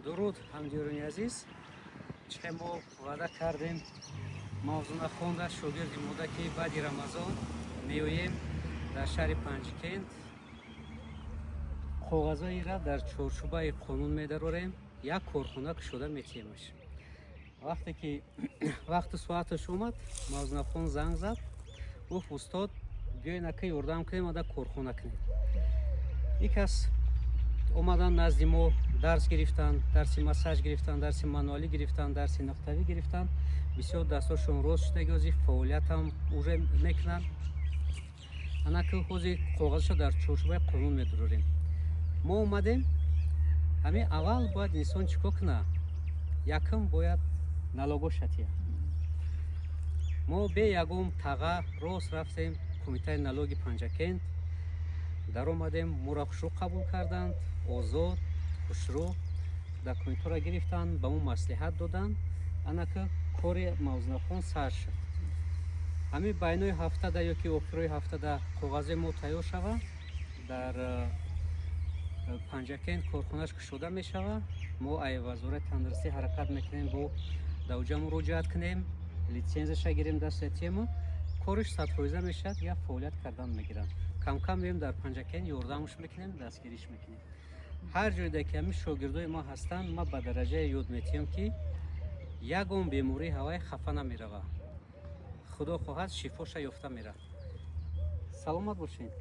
Дуруд, ҳамдиёрони азиз. Чӣ мо ваъда кардем, Мавзуна хонда, шогирди мода, ки баъди Рамазон меоем дар шаҳри Панҷикент, коғазоира дар чорчӯбаи қонун медарорем, як корхона кушода метиҳемаш. Вақте ки вақту соаташ омад, Мавзунахон занг зад, гуфт: «Устод, биёен, ака, ёрдам кунем, ада корхона кунем». И кас омадан назди мо, дарс гирифтан, дарси массаж гирифтан, дарси мануалӣ гирифтан, дарси нуқтавӣ гирифтан. Бисёр дастошон рост шудаги, ҳозир фаъолиятам уже мекунанд. Анаки ҳозир коғазашо дар чорчӯбаи қонун медурорем. Мо омадем. Ҳамин аввал бояд инсон чӣ кор кунад? Якум, бояд налогоша тия. Мо бе ягон таға рост рафтем кумитаи налоги Панҷакент, даромадем, моро хушрӯ қабул карданд, озод, хушрӯ документҳоро гирифтанд, ба мо маслиҳат доданд. Анака кори Мавзунахон сар шуд. Ҳамин байнои ҳафтада ё ки охирои ҳафтада коғази мо тайёр шава, дар Панҷакент корхонаш кушода мешава. Мо ай Вазорати тандурустӣ ҳаракат мекунем, бо давҷа муроҷиат кунем, литсензияша гирем, даста тему кориш 100% мешавад, я фаъолият кардан мегиранд. Камкам меем дар Панҷакент, ёрдамш мекунем, дастгириш мекунем. Ҳар ҷойда ки ҳамин шогирдои мо ҳастанд, ма ба дараҷае ёд метиҳам, ки ягон бемории ҳавай хафа намерава, худо хоҳад, шифоша ёфта меравад. Саломат бошед.